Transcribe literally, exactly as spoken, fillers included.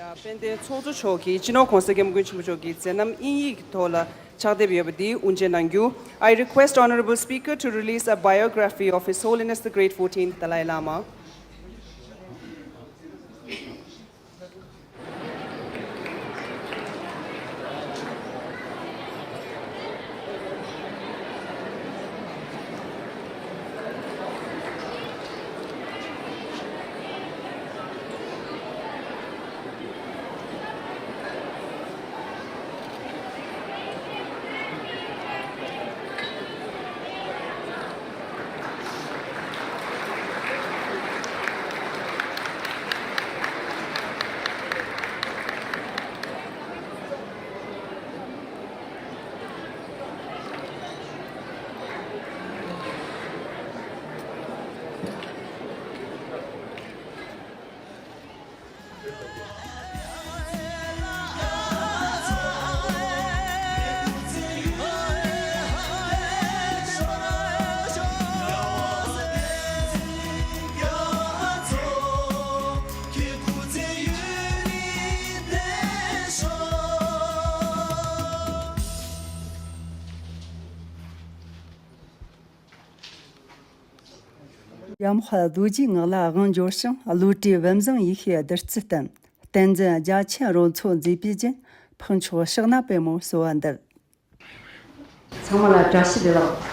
དཔལ་ལྡན་ཚོགས་གཙོ་མཆོག་གིས་སྤྱི་ནོར་༸གོང་ས་༸སྐྱབས་མགོན་ཆེན་པོ་མཆོག་གི་མཛད་རྣམ་དབྱིན་ཡིག་གི་ཐོག་ལ་ཕྱག་དེབ་ཡོད་པ་འདི་དབུ་འབྱེད་གནང་རྒྱུ། I request Honorable Speaker to release a biography of His Holiness the Great fourteenth Dalai Lama. ཡམ་ཧ་རྡོ་རྗེའི་ངག་ལ་དབང་འབྱོར་ཞིང་བློ་གྲོས་བུམ་བཟང་ཡེ་ཤེས་བདུད་རྩི་བསྟན། བསྟན་འཛིན་རྒྱ་ཆེན་རོལ་མཚོ་མཛེས་པའི་རྒྱན། འཕགས་མཆོག་ཕྱག་ན་པདྨོ་གསོལ་བ་འདེབས། ཚང་མ་ལ་བཀྲ་ཤིས་བདེ་ལེགས།